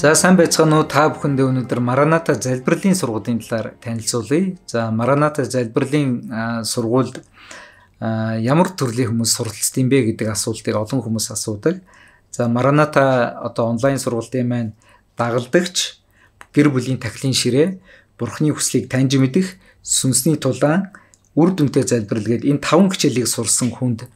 За сайн байцгаана уу, та бүхэндээ өнөөдөр Мараната залбирлын сургуулийн талаар танилцуулъя. За Мараната залбирлын сургуульд ямар төрлийн хүмүүс суралцдаг юм бэ гэдэг асуултыг олон хүмүүс асуудаг. За Мараната одоо онлайн сургуулийн маань дагалдагч, гэр бүлийн тахилын ширээ, Бурхны хүслийг таньж мэдэх, сүнсний тулаан, үр дүнтэй залбирал гээд энэ таван хичээлийг сурсан хүнд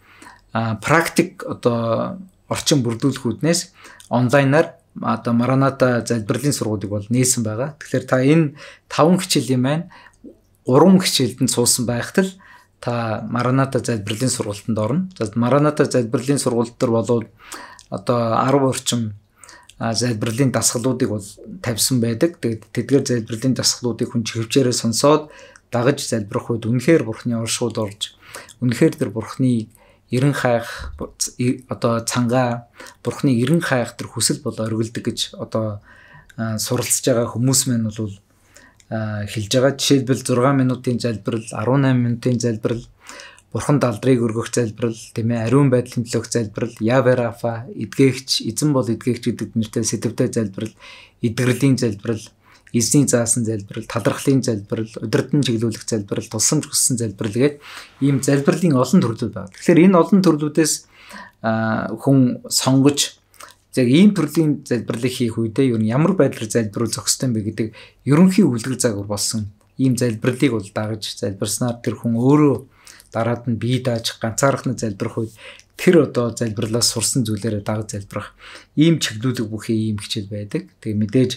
практик одоо орчин бүрдүүлэх үүднээс онлайнаар одоо Мараната залбирлын сургуулийг бол нээсэн байгаа. Тэгэхээр та энэ таван хичээлийн маань гурван хичээлд нь суусан байхад л та Мараната залбирлын сургуультанд орно. За Мараната залбирлын сургууль дээр бол одоо 10 орчим залбирлын дасгалуудыг бол тавьсан байдаг. Тэгээд тэдгээр залбирлын дасгалуудыг хүн чихвчээрээ сонсоод дагаж залбирах үед үнэхээр Бурхны оршууд орж, үнэхээр тэр Бурхны эрен хайх одоо цангаа, Бурхны эрен хайх тэр хүсэл бол оргилдог гэж одоо суралцж байгаа хүмүүс маань бол хэлж байгаа. Жишээлбэл 6 минутын залбирал, 18 минутын залбирал, Бурханд алдрыг өргөх залбирал, тийм ээ, ариун байдлын төлөөх залбирал, Яве Рафа, эдгээгч, эзэн бол эдгээгч гэдэг нэртэй сэдвтэй залбирал, эдгэрлийн залбирал, эзний заасан залбирал, талархлын залбирал, удирдан чиглүүлэх залбирал, тусламж хүссэн залбирал гээд ийм залбирлын олон төрлүүд байна. Тэгэхээр энэ олон төрлүүдээс хүн сонгож яг ийм төрлийн залбирлыг хийх үедээ ер нь ямар байдлаар залбирвал зохистой юм бэ гэдэг ерөнхий үлгэр загвар болсон ийм залбирлыг бол дагаж залбирснаар тэр хүн өөрөө дараад нь бие дааж ганцаархнаа залбирах үед тэр одоо залбирлаас сурсан зүйлээрээ дагаж залбирах ийм чиглүүлэг бүхий ийм хичээл байдаг. Тэгээ мэдээж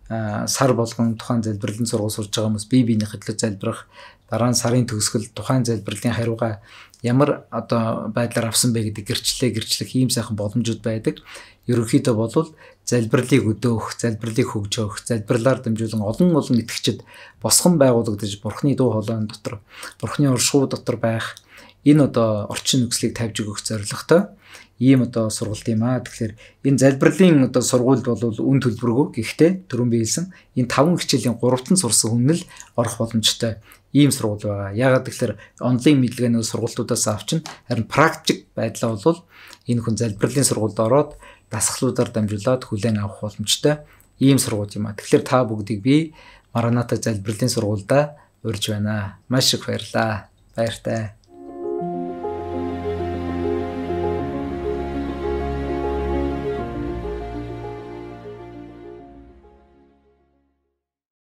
сар болгон тухайн залбирлын сургууль сурж байгаа хүмүүс бие биенийхээ төлөө залбирах, дараа нь сарын төгсгөл тухайн залбирлын хариугаа ямар одоо байдлаар авсан бэ гэдэг гэрчлэх ийм сайхан боломжууд байдаг. Ерөнхийдөө бол залбирлыг өдөөх, залбирлыг хөгжөөх, залбирлаар дамжуулан олон олон итгэгчид босгон байгуулагдаж Бурхны дуу хоолойн дотор, Бурхны оршихуй дотор байх энэ одоо орчин нөхцөлийг тавьж өгөх зорилготой ийм одоо сургалт юм аа. Тэгэхээр энэ залбирлын одоо сургуульд бол үн төлбөргүй, гэхдээ түрүүн би хэлсэн энэ таван хичээлийн гуравтан сурсан хүн л орох боломжтой ийм сургууль байгаа. Яагаад гэхээр онлайн мэдлэгээ нэг сургалтуудаас авчин, харин практик байдлаа бол энэ хүн залбирлын сургуульд ороод дасгалуудаар дамжуулаад хүлээн авах боломжтой ийм сургууль юм аа. Тэгэхээр та бүгдийг би Мараната залбирлын сургуульдаа урьж байна. Маш их баярлалаа. Баяртай.